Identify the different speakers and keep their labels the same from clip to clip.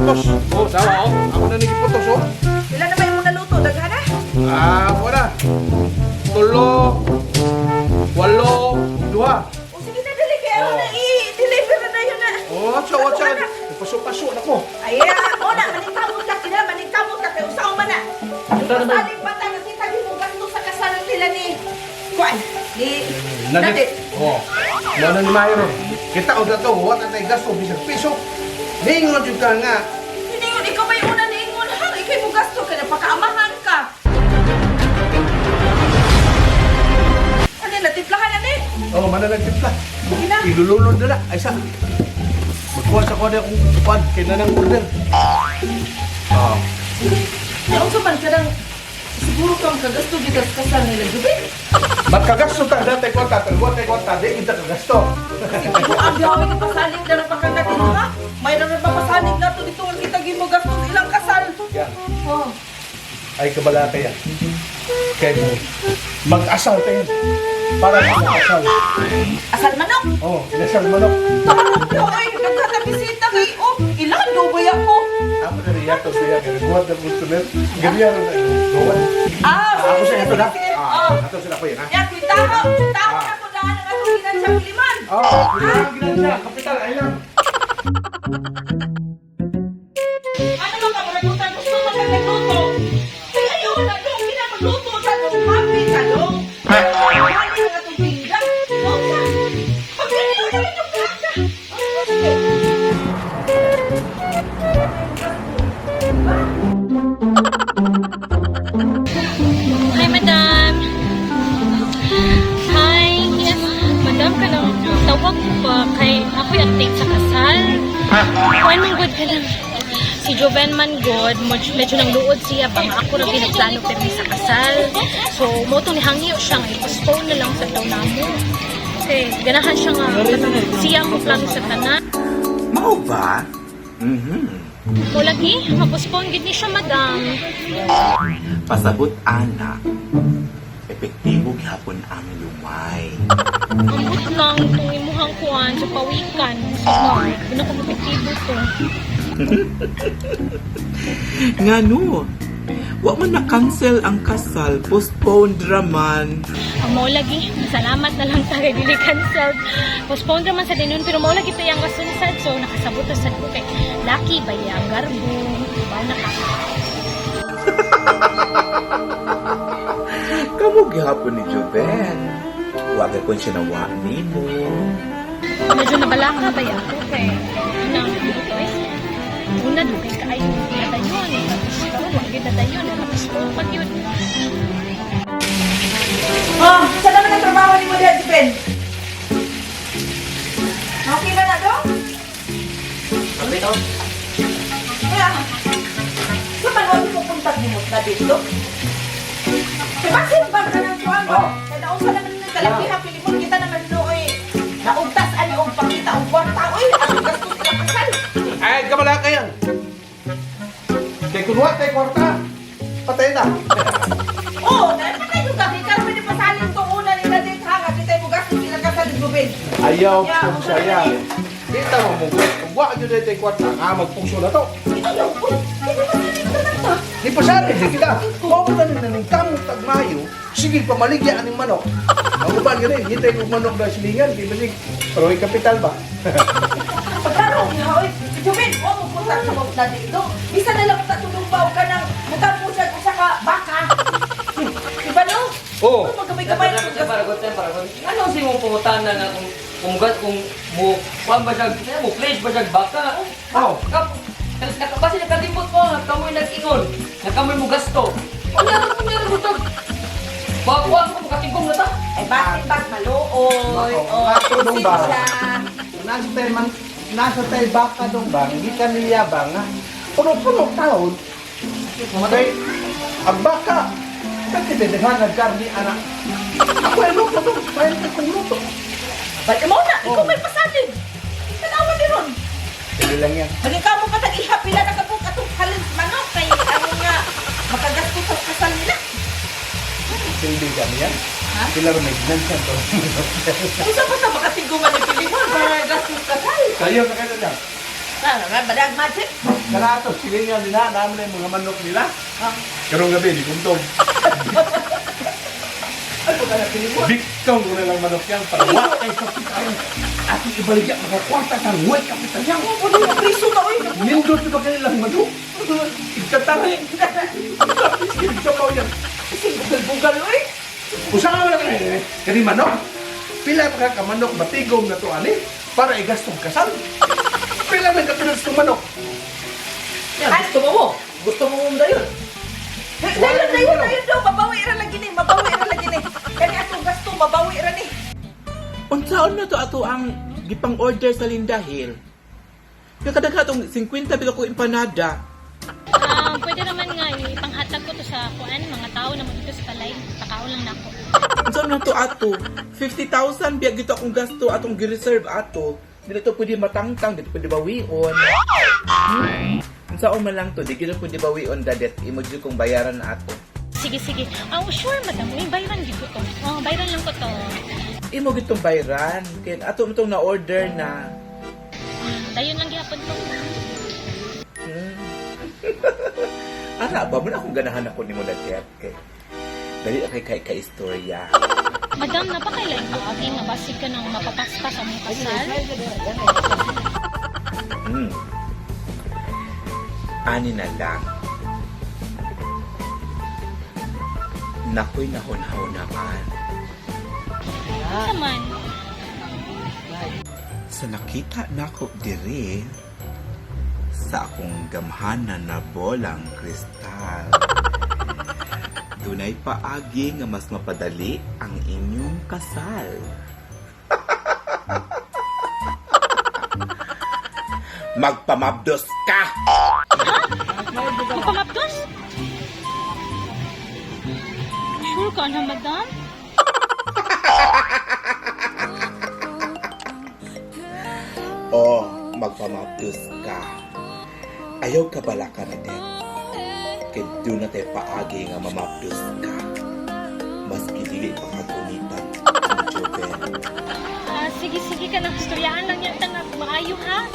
Speaker 1: Giputos. Oh, sawa oh. Ako na ni giputos oh.
Speaker 2: Pila na ba yung naluto? Daghan na?
Speaker 1: Ah, wala. Tulo, walo, duha.
Speaker 2: O sige na, dali kay ano na i-deliver na dayon na.
Speaker 1: Oh, atsa, atsa. Paso-paso na ko.
Speaker 2: Ay, o na, maningkamot ka kina, maningkamot ka kay usaw man na. Pasalig bata nga kita mo gasto sa kasalan nila ni Kuan, ni Nadit.
Speaker 1: Oh. Mao na ni Mayro. Kita og dato, wa na tay gasto bisag piso. Ningon jud ka nga.
Speaker 2: Hiningon, ikaw ba yung una niingon ha? Ikay mo gasto ka na, pakaamahan ka. Ano na, timplahan na ni?
Speaker 1: Oh, mana nagtimpla.
Speaker 2: Sige na.
Speaker 1: Ilulunod na na. Ay sa. Magkuha sa kuha na akong kuan kay nanang order. Oh.
Speaker 2: Kaya unsa man ka nang siguro kang kagasto gitas kasal nila, Jubi?
Speaker 1: Magkagasto ta dati kwarta, pero wa tay kwarta, di kita kagasto.
Speaker 2: Siguro ang biyahe ni pasalig na lang pagkagatin ha? May na mapasalig na to dito ang kita gimo gasto sa ilang kasal.
Speaker 1: Yan.
Speaker 2: Oh.
Speaker 1: Ay kabala kaya. Kay mo mag-asal tayo. Para mag-asal.
Speaker 2: Asal manok.
Speaker 1: Oh, inasal manok.
Speaker 2: Ay, nagkata bisita kay oh, ilan do ba ako?
Speaker 1: Ako na riya to siya kay buhat na customer. Ganyan na. Buhat.
Speaker 2: Ah,
Speaker 1: Ako
Speaker 2: sige,
Speaker 1: siya ito na.
Speaker 2: sige.
Speaker 1: Ah,
Speaker 2: Oh.
Speaker 1: ato sila ko yan ha.
Speaker 2: Ya, kwitaho, kwitaho na ko daan ang atong ginansya liman.
Speaker 1: Oh, ginan siya, kapital ay lang.
Speaker 2: Ano ba ka muragutan gusto man ka nagluto? Kay ayaw na dong pinamagluto sa dong happy ka dong. Ano ang atong pinggan? Ikaw sa. Pag ganyan na rin yung kaka. Oh, sige.
Speaker 3: Hi, madam. Hi. Yes, madam ka lang. Tawag ko ba kay ako'y update sa kasal? Kuan man good ka lang. Si Joven man good, medyo nang luod siya ba nga ako ra ginagplano pirmi sa kasal. So, mo to ni hangyo siya nga i-postpone na lang sa taon namo. Kay ganahan siya nga siya ang plano sa tanan.
Speaker 4: Mao ba? Mhm.
Speaker 3: Mo lagi, ma-postpone gid ni siya, madam.
Speaker 4: Pasabot ana. Epektibo gihapon ang lumay.
Speaker 3: Ambot lang itong imuhang kuan sa pawikan. So, no, ko epektibo to.
Speaker 4: Ngano? Wa man na-cancel ang kasal, postponed raman.
Speaker 3: Ang mao lagi, salamat na lang ta kay dili cancelled. Postpone raman sa dinun pero mao lagi tayang kasunsad so nakasabot ta sad ko kay lucky ba ya garbo. Ba na ka.
Speaker 4: Kamo gihapon ni Joven. Wa gyud siya nawa nimo.
Speaker 3: Medyo nabalaka ba ya ako kay na guys. Una dugay kaayo natayon. Tapos karon wa gyud natayon, nakapostpone pa gyud.
Speaker 2: Oh, saan naman ang trabaho ni mo diha, Ben? Okay ba na do? Kaya, sa man mo pupunta ni mo na dito? Kaya bakit ba ka ng kuwan ba? Kaya nausa naman ng kalakiha, Pilimon, kita naman no, eh. Naugtas, ani, og pakita, og kwarta, oy, ang gastos sa kasal.
Speaker 1: Ay kabala kaya. Kay kun wa tay kwarta, patay na.
Speaker 2: Oo, dahil patay yung gabi, karon ni pasalin to una ni Nadine, ha, nga kita mo gastos sila kasal ni Ruben.
Speaker 1: Ayaw
Speaker 2: Ya,
Speaker 1: kung saya. Kita mo mo kung wa gyud tay kwarta, nga magpungso na to.
Speaker 2: Ayaw, uy, hindi pasalin ka na to.
Speaker 1: Di pa sari, kita. Mao ba tanin na ning kamot tagmayo, sige pamaligya aning manok. Ang uban gani, hintay kog manok na silingan, di basig pero kapital ba?
Speaker 2: Pagkaroon niya, oy, Jubin, o mo punta sa mga na dito. Bisa na lang tatulong ba ka ng mutampo siya usa ka baka. Diba no?
Speaker 1: Oo.
Speaker 2: Oh, magkamay-kamay na
Speaker 5: Para paragot tayo, paragot. Ano sa imong pangutana nga kung gat kung mo kuan ba siya, mo place ba siya baka?
Speaker 1: Oh.
Speaker 5: Kap basi nakalimot ko nga kamoy nag-ingon, nga kamoy mo gasto. Wala ko meron mo tag. Ba kuan ko makatigom na ta.
Speaker 2: Ay, bakit bak maluoy?
Speaker 1: Ako,
Speaker 2: O,
Speaker 1: ako dong ba?
Speaker 2: konsensya.
Speaker 1: Nasa tay man nasa tay baka dong ba, hindi ka niya ba nga. Puno-puno taon. Kay ang baka kasi daghan ang karni ana. Ako ay luto to, kaya ka kong luto.
Speaker 2: Ba't mo na? Ikaw may pasalin. Tanawa ni ron.
Speaker 1: Sige lang yan.
Speaker 2: Maging ka mo patag iha pila na kabuk atong halin manok kay ano nga makagastos sa kasal nila.
Speaker 1: Silbi kami yan.
Speaker 2: Ha?
Speaker 1: Sila rin may ginansan to.
Speaker 2: Usa pa ta makatiguman ni Pilimon para gastos kasal.
Speaker 1: Kayo na kayo lang.
Speaker 2: Sana nga badag magic.
Speaker 1: Kanato, silingan nila, namin na yung mga manok nila. Karong gabi, di kuntog.
Speaker 5: Ano ka na pilimot?
Speaker 1: Bigtong ko na lang manok yan para wa kay kapitan. Ating ibaligya mga kwarta sa huwag kapitan yan.
Speaker 2: Ano mo priso ka oy.
Speaker 1: Nindot ba kanilang manok? Igkatari. Igkapaw yan.
Speaker 2: Kasi bugal-bugal oy.
Speaker 1: Usa ka wala ka kani manok. Pila pa ka manok batigom na to ani para igastong kasal. Pila man ka pilas ng manok.
Speaker 5: Yan, gusto mo mo. Gusto mo mo dayon.
Speaker 2: Dayon, dayon, dayon daw. Mabawi ra lagi ni, mabawi ra lagi ni. Kani atong gasto, mabawi ra ni.
Speaker 4: Unsaon na to ato ang gipang order sa Linda Hill? Kakadagha atong 50 biga ko empanada.
Speaker 3: Pwede naman nga ipanghatag ko to sa kuan mga tao na mo dito sa balay. Pakaon lang nako.
Speaker 4: Unsaon na to ato? 50,000 biya gito akong gasto atong gi-reserve ato. Dili to pwede matangtang, dili pwede bawion. Unsaon man lang to, di gid pwede bawion dadet imo jud kong bayaran na ato.
Speaker 3: Sige, sige. Oh, sure, madam. Uy, bayran gid ko to. Oh, bayran lang ko to.
Speaker 4: Imo gitong bayran kay ato mo tong na-order na.
Speaker 3: Dayon lang gihapon to.
Speaker 4: Ara ba mo na akong ganahan ako nimo dadet kay dali kay kay ka istorya.
Speaker 3: Madam, napakailan ko agi nga basig ka nang mapapaspas ang mong kasal.
Speaker 4: Ani na lang. Nakoy nahon-haonakan.
Speaker 3: Unsa man?
Speaker 4: Sa nakita nako diri sa akong gamhanan na bolang kristal. Dunay paagi nga mas mapadali ang inyong kasal. Magpamabdos ka!
Speaker 3: Magpamapdos? Sure ka na, madam?
Speaker 4: Oh, magpamabdos ka. Ayaw ka bala ka na din. Kay doon na tayo paagi nga mamabdos ka. Mas gidili pa ka gunitan. Joven.
Speaker 3: Ah, sige, sige ka nang istoryaan lang yata nga maayo ha.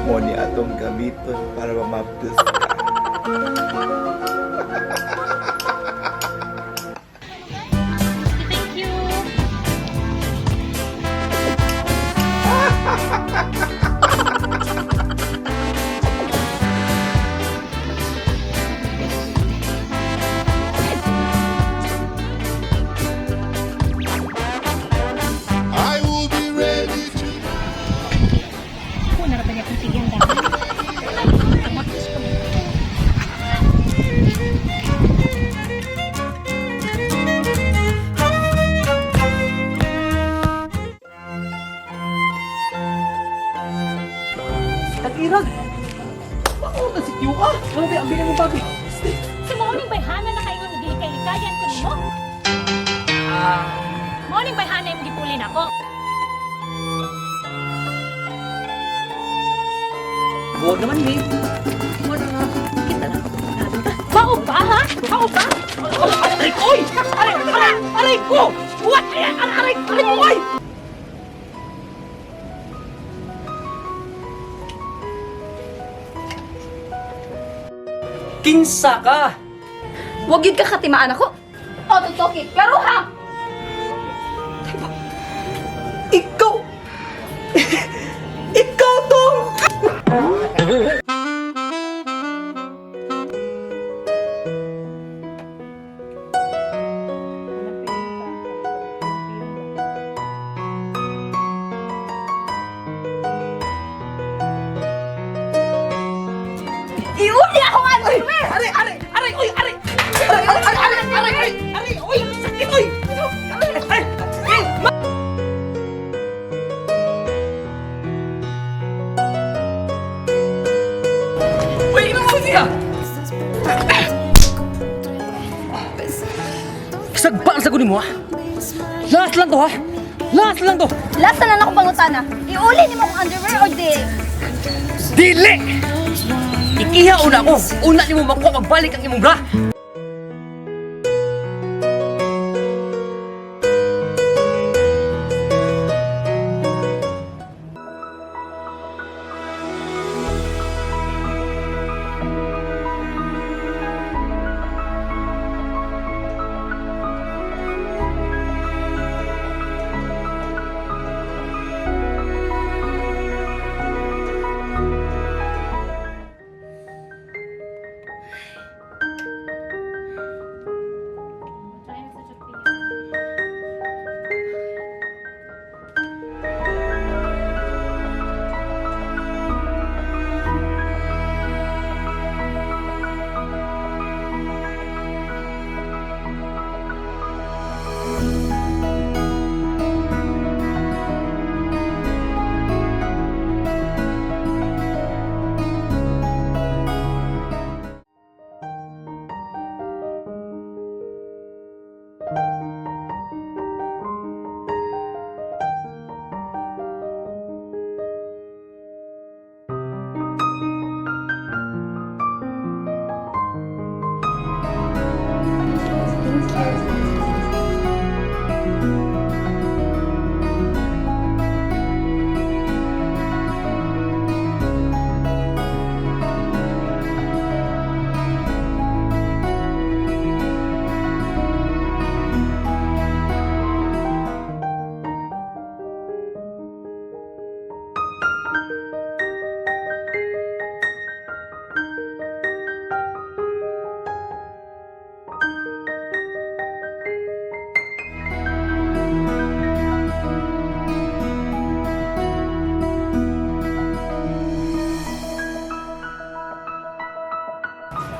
Speaker 4: Mo ni atong gamiton para mamabdos ka.
Speaker 3: Thank you.
Speaker 6: I will be ready to.
Speaker 3: Ako na ra ba niya kung tigyan dahil? Pamapdos ko.
Speaker 5: Tag-irag. Mao na si Q ah. Grabe ang bilang mo babi.
Speaker 3: Sa morning bayhana na kayo nga gilikay-likayan ko nimo. Morning bayhana imong gipulin ako.
Speaker 5: Buo naman ni. Mo na nga. Kita na.
Speaker 3: Mao ba ha? Mao ba?
Speaker 5: Aray ko! Oy! Aray, aray, aray ko! What? Aray, aray, aray ko! Oy! Kinsa ka!
Speaker 7: Wag yun ka katimaan ako. O, tutoki. Pero ha!
Speaker 5: Ikaw! Ikaw to!
Speaker 7: Iuli ako nga underwear!
Speaker 2: Aray, aray, aray, oy, aray. Aray, aray, aray, aray, aray, aray, aray, oy, sakit, oy. Aray, aray, aray.
Speaker 5: Uy, ina mo siya! Sagpa ang sagunin mo ha! Last lang to ha! Last lang to!
Speaker 7: Last na lang akong pangutana. Iuli ni mo akong underwear o di?
Speaker 5: Dili! Ikiha una ko! Una ni mo makuha magbalik ang imong bra!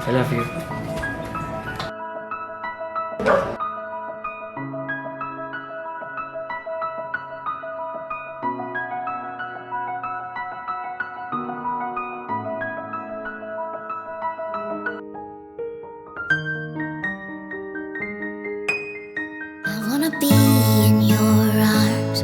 Speaker 5: I love you.
Speaker 8: I wanna be in your arms.